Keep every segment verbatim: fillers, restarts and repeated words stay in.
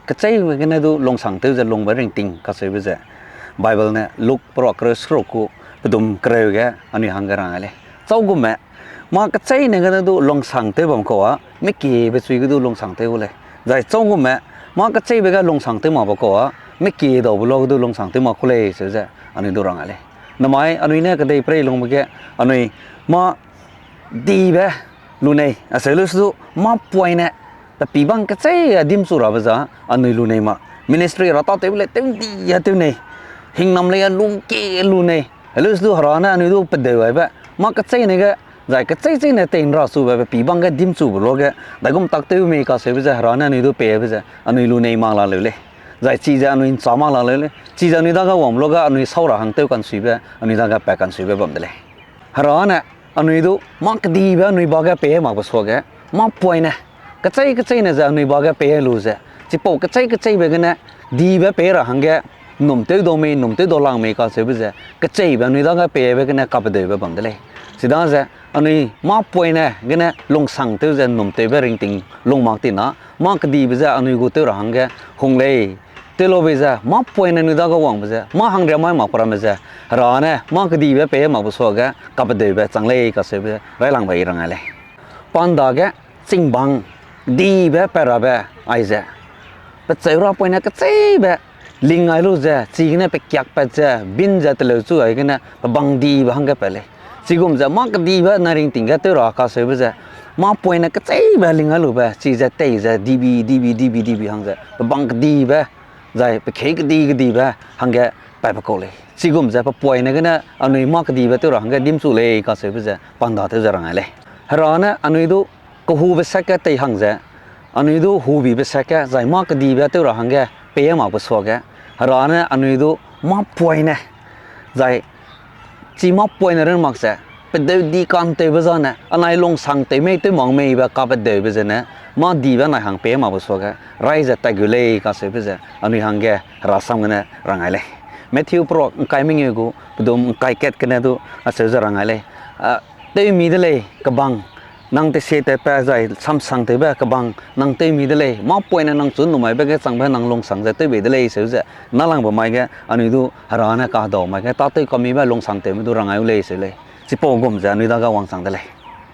kecheîbe gene du lungsangtew ze lungbe ringting kacheube ze Bible ne Luk peruak kereu seruk gu pedum kereu ge anui hangge rang ai lei. Châugumme, mâ kecheîne gene du lungsangtew bam kau â, mekiebe chui ge du lungsangtew gu lei. Zai châugumme, mâ kecheîbe ge lungsangtew makbe kau â, mekie daube luage du lungsangtew mak ku lei seu ze anui du rang ai lei. Namai anui ne kedeiperei lungbe ge, anui mâ dibe lunei, acheu lu su du, mâ poine, pe pî bang kecheî a dimchu rabe za, anui lunei mak. Ministry ra tâtewbe lei tew ndi a tew nei, hingnam lei a lungkie lunei. Helu su du Hera ne anui du pedeu aibe, mâ kecheîne ge, zai kecheî cheîne tei nrachube pe pî bang ge dimchube luage, daigum tak tew mei kacheube ze Hera ne anui du peibe ze, anui lunei mak la leu lei. Zai chize anui nchâ mak la leu lei. Chize anui dage wangbe luage anui sau ra hang tew kansuibe, anui dage pat kansuibe bam de lei. Hera ne anui du mâ kedibe anui ba ge pei makbe suage, mâ poine, kecheî kecheîne ze anui ba ge pei lu ze, chipau kecheî kecheîbe gene, dibe pei ra hangge, nnum tew dau mei, nnum tew dau lang mei kacheube ze, kecheîbe anui dage peibe gene kapedeube bam de lei. Chidaze, anui mâ poine gene lungsangtew ze nnum tewbe ringting lung mak tina, mâ kedibe ze anui gu tew ra hangge hung lei. Tewlube ze, mâ poine anui dage wangbe ze, mâ hangria mai makbe ramme ze, Hera ne mâ kedibe pei makbe suage kapedeube chang lei kacheube railangbe i rang ai lei. Pa ndage, chingbang, dibe pat rabe, aize, pecheu ra poine kecheîbe, ling ai lu ze, chigene pekiak pat ze, bin ze teleu chu aigene, pebang dibe hangge pat lei. Chigum ze, mâ kedibe nai ringting ge tew ra kacheube ze, mâ poine kecheîbe ling ai lube, chize tei ze, dibi, dibi, dibi, dibi hang ze, pebang kedibe, zai pekei kedi kedibe hangge patbe kau lei. Chigum ze pe poine gene anui mâ kedibe tew ra hangge dimchu lei kacheube ze pa nda tew ze rang ai lei. Hera ne anui du kehube sat ge tei hang ze, anui du hubibe sat ge zai mâ kedibe tew ra hangge pei makbe suage, Hera ne anui du mâ poine, zai chi mâ poine run mak ze, pedeu di ka'ntewbe zane, anai lungsangtew mei tew mak meibe kapedeube zene, mâ dibe anai hang pei makbe suage, rai ze tat gu lei kacheube ze, anui hangge Hera sam gene rang ai lei. Matthew peruak ngkai mengeu gu, pedum ngkai kat gene du, acheu ze rang ai lei. A, tewmi de lei kebang, nang tesie tatpat zai samsangtewbe kebang nang tewmi de lei, mâ poine nang chu nnumaibe ge changbe nang lungsang ze tew bei de lei seu ze, nâlangbe mai ge anui du Hera ne kahedau mai ge tâtew kamibe lungsangtewme du rang ai u lei seu lei. Chipau gum ze anui dage wangchang de lei.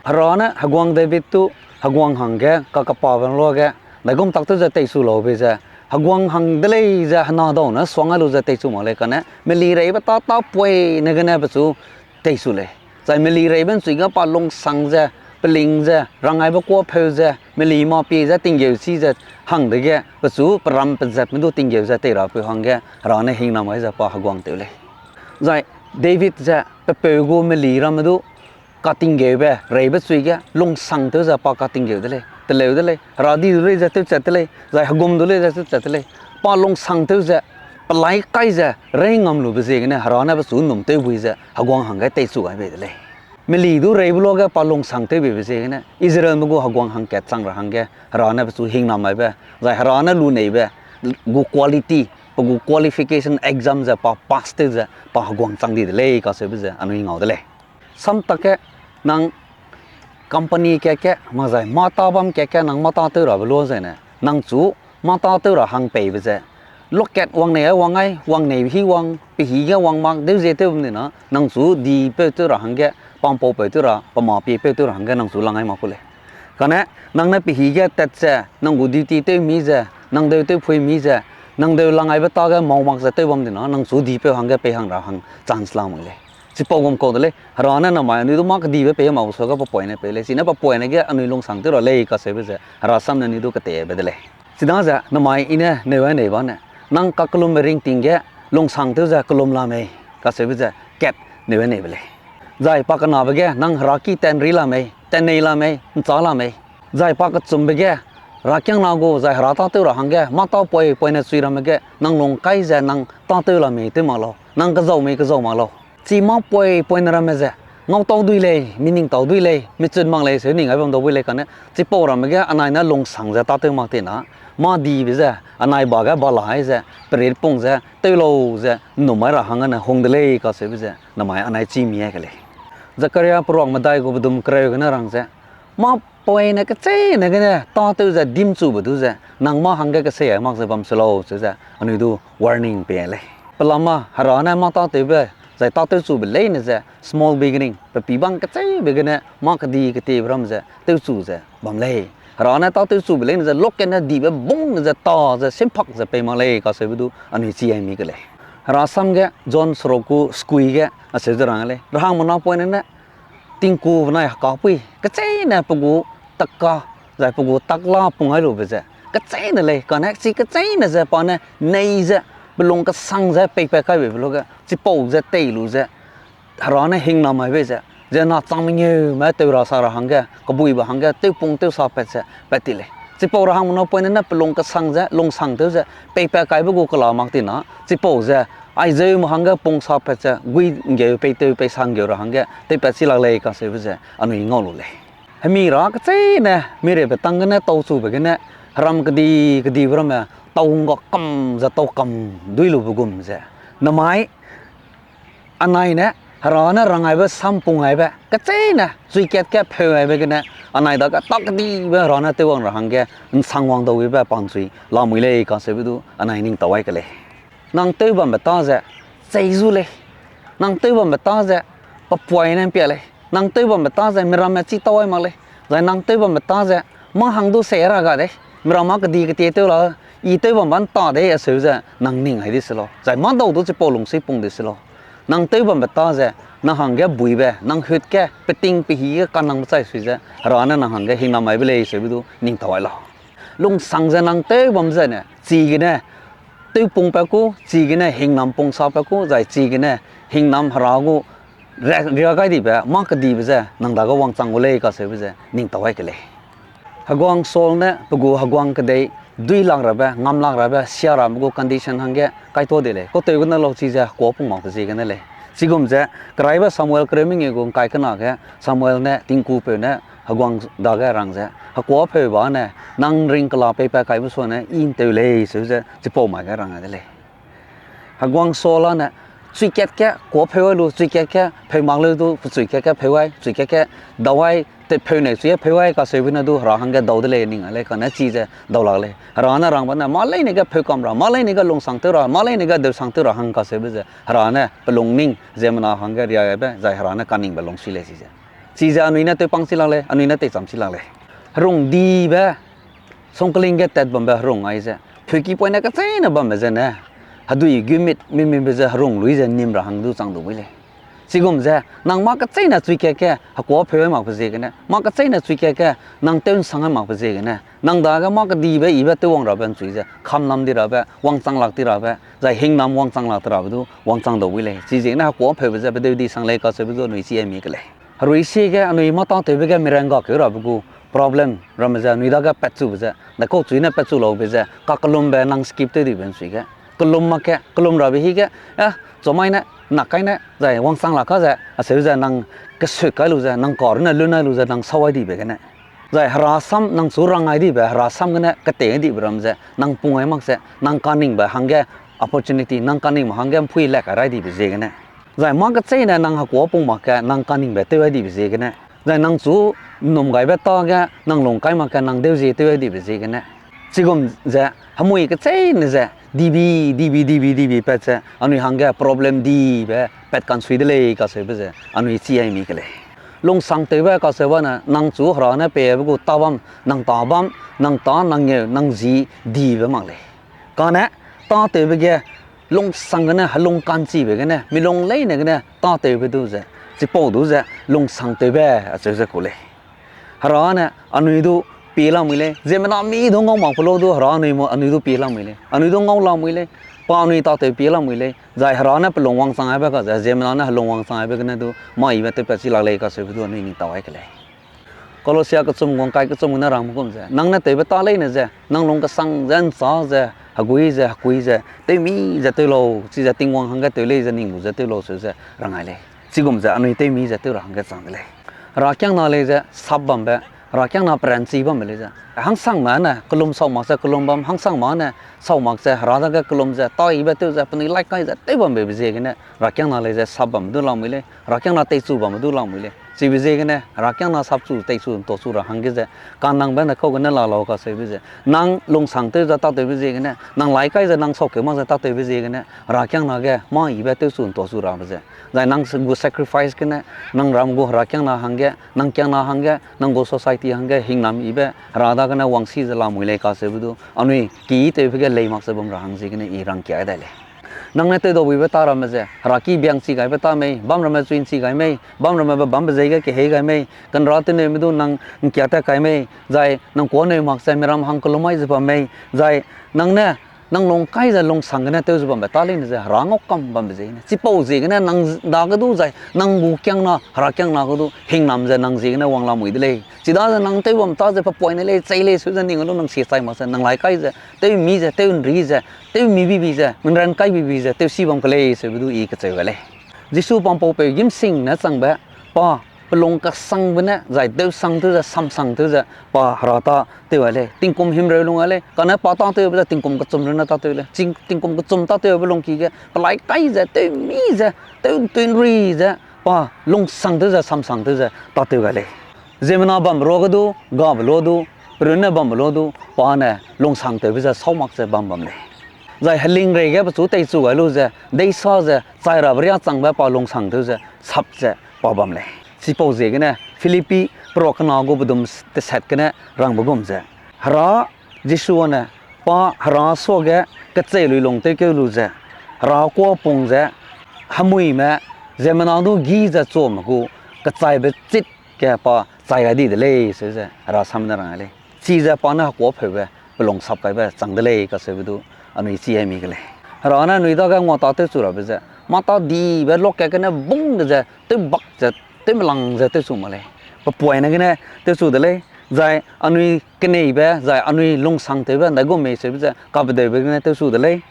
Hera ne heguang David tu heguang hangge kakepabe luage, daigum tak tew ze teichu laube ze, heguang hang de lei ze hena dau ne suang ai lu ze teichu mak lei kane, meli reibe tâ tâpoine gene pechu teichu lei. Zai meli reibe nchui ge pa lungsang ze, peling ze, rangaibe kuâpheu ze, meli mapie ze, tinggeu chi ze, hang dege pechu peram pezatme du tinggeu ze tei rapeu hangge Hera ne hingnam gai ze pa heguang tew lei. Zai David ze pepeu gu meli ramme du katinggeube, reibe chui ge lungsangtew ze pa katinggeu de lei, teleu de lei, Hera di du lei ze tewchat de lei, zai hegum du lei ze tewchat de lei, pa lungsangtew ze, pelai kai ze, rei ngam lube ziegene Hera ne pechu nnum tewbui ze heguang hangge teichu gai bei de lei. Meli du reibe luage pa lungsangtew beibe ziegene Israelme gu heguang hangkat chang ra hangge Hera ne pechu hingnam maibe, zai Hera ne luneibe gu quality, pe gu qualification exam ze pa pass tew ze pa heguang chang di de lei kacheube ze anui ngau de lei. Samtak ge nang company kat ge, mak zai mâ tâ bam kat ge nang mâ tâtew rabe luage ne, nang chu mâ tâtew ra hang peibe ze, luakat wangnei ai wang ai, wangnei hi wang, pehî ge wang mak, dewzie tew bam di na, nang chu dipeu tew ra hangge, pampaupeu tew ra, pemapiepeu tew ra hangge nang chu lang ai mak ku lei. Kane, nang ne pehî ge tat ze, nang gu duty tew mi ze, nang deu tewphui mi ze, nang deu lang aibe ta ge mau mak ze tew bam di na, nang chu dipeu hangge pei hang ra hang chance la mak lei. Chipau gum kau de lei, Hera ne namai anui du mâ kedibe pei makbe suage pa poine pei lei, chine pa poine ge anui lungsangtew ra lei kacheube ze Hera sam ne anui du ketebe de lei. Chidaze namai i ne neu ai nei bane, nang kakellumbe ringting ge lungsangtew ze kellum la mei kacheube ze kat neu ai neibe lei. Zai pa kenabe ge nang Hera ki tat nri la mei, tat nei la mei, nchâ la mei. Zai pa kechumbe ge, Herakiangna gu zai Hera tâtew ra hangge mâ tâpoi poine chui ramme ge nang lung kai ze nang tâtew la mei tew mak lau, nang kezau mei kezau mak lau. Chi mâ poi poine ramme ze, ngau tau dui lei, mi ning tau dui lei, mi chun mak lei seu ning ai bam dau bui lei kane, chipau ramme ge anai ne lungsang ze tâtew mak ti na, mâ dibe ze, anai ba ge ba la ai ze, perit pung ze, tew lau ze, nnum ai ra hanggene hung de lei kacheube ze, namai anai chî mi ai ke lei. Zakaria peruak medai gu pedum kereu gene rang ze, mâ Poine kecheîne gene tâtew ze dimchube du ze, nang mâ hangge kesei ai mak ze bam se lau, cheu ze anui du warning pei lei. Pelama Hera ne mâ tâtewbe, zai tâtewchube leine ze small beginning, pe pî bang kecheîbe gene mâ kedi ketiebe ram ze tewchu ze bam lei. Hera ne tâtewchube leine ze lokene dibe bung ze ta ze simpak ze pei mak lei kacheube du anui chi ai mi ke lei. Hera sam ge John seruk gu sekui ge acheu ze rang lei. Rahangmena poine ne tingku benai hekapui kecheîne pe gu taka, zai pe gu takla pung ai lube ze kecheîne lei, kane chi kecheîne ze pa ne nei ze, pe lung kesang ze peipat kaibe be luge, chipau ze tei lu ze, Hera ne hingnam mai bei ze, ziemmena chang mengeume tew ra sa ra hangge, kebuibe hangge, tewpung tewsapat ze pat ti lei. Chipau rahangmena poine ne pe lung kesang ze, lungsangtew ze peipat kaibe gu kela mak ti na, chipau ze, aizeume hangge pungsapat ze, gui nggeu peitew peisang nggeu ra hangge tewpat chi lak lei kacheube ze anui ngau lu lei. Hemi ra kecheîne, mireube tang gene tauchube gene, heram kedi kedibe ramme, tau ngga kam ze tau kam dui lube gum ze. Namai, anai ne, Hera ne rang aibe sam pung aibe kecheîne, chui kat ge pheu aibe gene, anai dage tak kedibe Hera ne tewwang ra hangge, nsang wang dau ibe panchui lamui lei kacheube du anai ning tau ai ke lei. Nang tew bambe ta ze, chei zu lei. Nang tew bambe ta ze, pepuai ne mpia lei. Nang tew bambe ta ze, miramme chi tau ai mak lei. Zai nang tew bambe ta ze, mâ hang du sei ra ga dei. Miram mâ kedi ketie tew la, i tew bambe nta dei acheu ze, nang ning ai di se lau. Zai mâ dau du chipau lungsui pung di se lau. Nang tew bambe ta ze, nang hangge buibe, nang hut ge, peting pehî ge kanangbe chai sui ze, Hera ne nang hangge hingnam mai be lei seube du ning tau ai lau. Lungsang ze nang tew bam zene, chigene, tewpungpat ku, chigene hingnam pungsapat ku, zai chigene hingnam Hera gu ria gai dibe, mâ kedibe ze, nang dage wangchang gu lei kacheube ze, ning tau ai ke lei. Heguang Saul ne pe gu heguang kedei, dui lak rabe, ngam lak rabe, sia rabe gu condition hangge kaituâ de lei. Kautew gene lau chi ze hekuâ pung makbe ziegene lei. Chigum ze, keraibe Samuel kereu mengeu gu ngkai kena ge, Samuel ne tingkupeu ne heguang dage rang ze, hekuâ pheu ba ne, nang ring kela peipat kaibe suane, i ntew lei seu ze, chipau mai ge rang ai de lei. Heguang Saul â ne, chui kat ge kuâ pheu ai lu, chui kat ge pheu mak leu du, pe chui kat ge pheu ai, chui kat ge dau ai, te pheu nei chui pheu ai kacheube ne du, Hera hangge dau de lei ning ai lei, kane chi ze dau lak lei. Hera ne rang ba ne, mâ leine ge pheu kam ra, mâ leine ge lungsang tew ra, mâ leine ge deusang tew ra hang kacheube ze, Hera ne pe lungning ziemmena hangge ria gaibe, zai Hera ne kaningbe lungsui lei chi ze. Chi ze anui ne tewpang chi lak lei, anui ne teicham chi lak lei. Herung dibe, sungkling ge tat bambe herung ai ze, pheuki poine kecheîne bambe zene, hedui gumit mimimbe ze herung lui ze nim ra hang du chang du bui lei. Chigum ze, nang mâ kecheîne chui kat ge hekuâ pheu ai makbe ziegene, mâ kecheîne chui kat ge nang tew nsang ai makbe ziegene, nang dage mâ kedibe ibe tewwang rabe nchui ze, kamnam di rabe, wangchang lak di rabe, zai hingnam wangchang lak di rabe du wangchang dau bui lei. Chiziegene hekuâ pheube ze pedeu di sang lei kacheube du anui chi ai mi ke lei. Herui sie ge anui mâ tâtewbe ge mirang ga keu rabe gu problem ramme ze anui dage patchube ze, ne kau chui ne patchu laube ze, kakellumbe nang skip tew dibe nchui ge, kellum mak ge, kellum rabe hi ge, eh, chumai ne, nak kai ne, zai wangchang lak ka ze, acheu ze nang kesut kai lu ze, nang ka runne lun ai lu ze, nang sau ai dibe gene. Zai Hera sam nang chu rang ai dibe, Hera sam gene ketei dibe ram ze, nang pung ai mak ze, nang kaningbe hangge opportunity, nang kaningbe hangge mpui lak kai rai dibe ziegene. Zai mâ kecheîne nang hekuâ pung mak ge, nang kaningbe tew ai dibe ziegene. Zai nang chu nnum gaibe ta ge, nang lung kai mak ge, nang deu zie tew ai dibe ziegene. Chigum ze, hemui kecheîne ze, dibi, dibi, dibi, dibi pat ze, anui hangge problem dibe pat kansui de lei kacheube ze, anui chi ai mi ke lei. Lungsangtewbe kacheube ne, nang chu Hera ne peibe gu tâ bam, nang tâ bam, nang tâ, nang ngeu, nang ji, dibe mak lei. Kane, tâtewbe ge, lungsang gene, helung ka'nchibe gene, milung leine gene, tâtewbe du ze, chipau du ze, lungsangtewbe acheu ze ku lei. Hera ne, anui du pie lamui lei, ziemmena mi du ngau mak pe lu du, Hera anui mo, anui du pie lamui lei, anui du ngau lamui lei, pa anui tâtew pie lamui lei, zai Hera ne pe lung wangchang aibe ka ze, ziemmena ne helung wangchang aibe gene du, mâ ibe tewpat chi lak lei kacheube du anui ning tau ai ke lei. Kolosia kechum gu ngkai kechum gene rangbe gum ze, nang ne tewbe ta leine ze, nang lung kesang ze, nchâ ze, hegui ze, hekui ze, tewmi ze tew lau, chize Tingwang hangge tew lei ze ning lu ze tew lau seu ze rang ai lei. Chigum ze anui tewmi ze tew ra hangge chang de lei. Herakiangna lei ze sap bambe, herakiangna peranchi bambe lei ze, Hangsangme ne kelum sau mak ze kelum bam, hangsangme ne sau mak ze Hera dage kelum ze, taibe tew ze, penui lai kai ze tew bambe ziegene, herakiangna lei ze sap bambe du lamui lei, herakiangna teichu bambe du lamui lei. Chibe ziegene herakiangna sapchu, teichu, ntochu ra hangge ze, kanangbe ne kau gene la lau kaseube ze, nang lungsang tew ze tâtewbe ziegene, nang lai kai ze, nang saukeu mak ze tâtewbe ziegene, herakiangna ge mâ yibe tewchu, ntochu rabe ze, zai nang gu sacrifice gene, nang ram gu herakiangna hangge, nang kiangna hangge, nang gu society hangge hingnam yibe, Hera dagene wangsi ze lamui lei kaseube du, anui ki tewbe ge lei mak ze bam ra hang ziegene I rangkia dai lei. Nang ne tewdaubuibe tâ ramme ze, heraki biang chi gaibe tâ mei, bamramme chui nchi gai mei, bamramme be bambe zeige kehei gai mei, kenra teneume du nang nkia tat kai mei, zai nang kuâ neu mak ze miram hang kelum mai ze bam mei, zai nang ne, nang lung kai ze lungsang gene tew ze bambe tâ leine ze Hera ngau kam bambe ziegene, chipau ziegene nang dage du zai nang gu kiangna, herakiangna ge du hingnam ze nang ziegene wang lamui de lei. Chidaze nang tew bam tâ ze pepoine lei, chei lei, seu ze ning lu nang sie chai mak ze, nang lai kai ze, tew mi ze, tew nri ze, tew mi bibi ze, minran kai bibi ze, tewsi bam ke lei, seube du I kecheu gai lei. Jisu pampaupeu gîmsing ne changbe, pa pelung kasangbe ne, zai dewsang tew ze, samsang tew ze, pa Hera tâ tew gai lei. Tingkum himreu lung gai lei, kane pa tâtewbe ze tingkum kechum runne tâtew lei. Ching-, tingkum kechum tâtewbe lungki ge, pelai kai ze, tew mi ze, tew ntui nri ze, pa lungsang tew ze, samsang tew ze, tâtew gai lei. Ziemmena bambe ruage du, gabe lu du, perunne bambe lu du, pa ne lungsang tewbe ze sau mak ze bam bam lei. Zai helingreige pechu teichu gai lu ze, deisa ze, chai rabe riâ changbe pa lungsang tew ze, sap ze, pa bam lei. Chipau ziegene, Philippi peruak kena gu bedum s-, tesat gene rangbe gum ze, Hera Jisu ne, pa Hera suage kecheiluilung tewkeu lu ze, Hera kuâ pung ze, hemuime, ziemmena du gî ze chuame gu, kechaibe chit ge pa chai gai di de lei, seu ze Hera sam ne rang gai lei. Chize pa ne hekuâpheube pelung sap kaibe chang de lei kaseube du anui chi ai mi ke lei. Hera ne anui dage ngua tâ tewchu rabe ze, mâ tâ dibe luakak gene bung de ze, tewbak ze, tewmelang ze tewchu mak lei. Pepoine gene tewchu de lei, zai anui keneibe, zai anui lungsang tewbe, ndaigum mei seube ze, kabedeube gene tewchu de lei.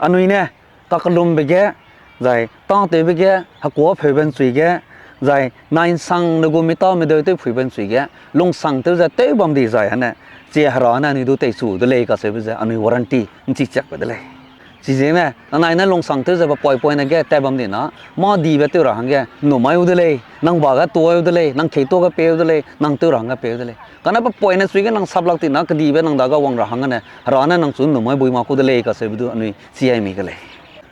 Anui ne, kakellumbe ge, zai tâtewbe ge, hekuâpheube nchui ge, zai nainsang ne gu mi tâ medeu tewphuibe nchui ge, lungsang tew ze tew bam di zai ane, chi Hera ne anui du teichu de lei kaseube ze, anui warranty nchi chiakbe de lei. Chiziegene, nanai ne lungsang tew ze pepoipoine ge tat bam di na, mâ dibe tew ra hangge, nnum mai u de lei, nang ba ge tuâ u de lei, nang keituâ ge pei u de lei, nang tew ra hangge pei u de lei. Kane pepoine chui ge nang sap lak ti na kedibe nang dage wang ra hanggene, Hera ne nang chu nnum mai bui mak ku de lei kaseube du anui chi ai mi ke lei.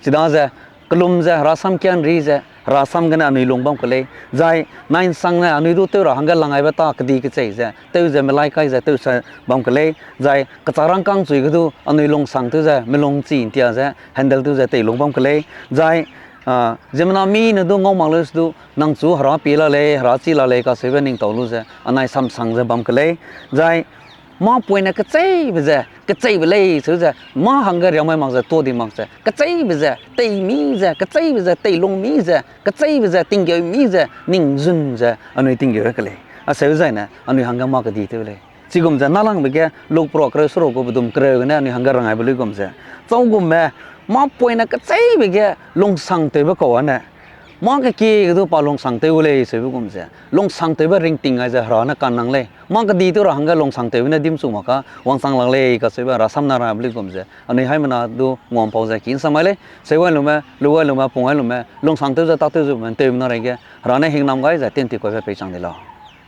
Chidaze, kellum ze, Hera sam kianri ze, Hera sam gene anui lung bam ke lei. Zai, nainsang ne anui du tew ra hangge lang aibe tâ kedi kechei ze, tew ze melai kai ze, tew se bam ke lei. Zai, kechârangkâng chui ge du anui lungsang tew ze, melung chi ntia ze, handle tew ze, teilung bam ke lei. Zai, ziemmena mi ne du ngau mak leu se du, nang chu Hera pie la lei, Hera chi la lei kaseube ning tau lu ze, anai samsang ze bam ke lei. Zai, mâ poine kecheibe ze, kecheibe lei seu ze, mâ hangge riamai mak ze, tuâ di mak ze, kecheibe ze, tei mi ze, kecheibe ze, teilung mi ze, kecheibe ze, tinggeu mi ze, ning zun ze, anui tinggeu ke lei. Aseu zaine, anui hangge mâ kedi tew lei. Chigum ze nâlangbe ge, Luk peruak kereu seruk gu bedum kereu gene anui hangge rang aibe luigum ze, châugumme, mâ poine kecheibe ge lungsang tewbe kau ane, mâ kekie ge du pa lungsang tew gu lei seube gum ze, lungsang tewbe ringting ai ze Hera ne kannang lei. Mâ kedi tew ra hangge lungsang tewbe ne dimchu mak ka wangchang lak lei kaseube Hera sam ne rang aibe luigum ze, anui haimena du nguampau ze ki nsam mai lei. Seugai lume, lugai lume, punggai lume, lungsang tew ze tâtew ze bam tewme na reige, Hera ne hingnam gai ze tinti kuibe peichang di lau.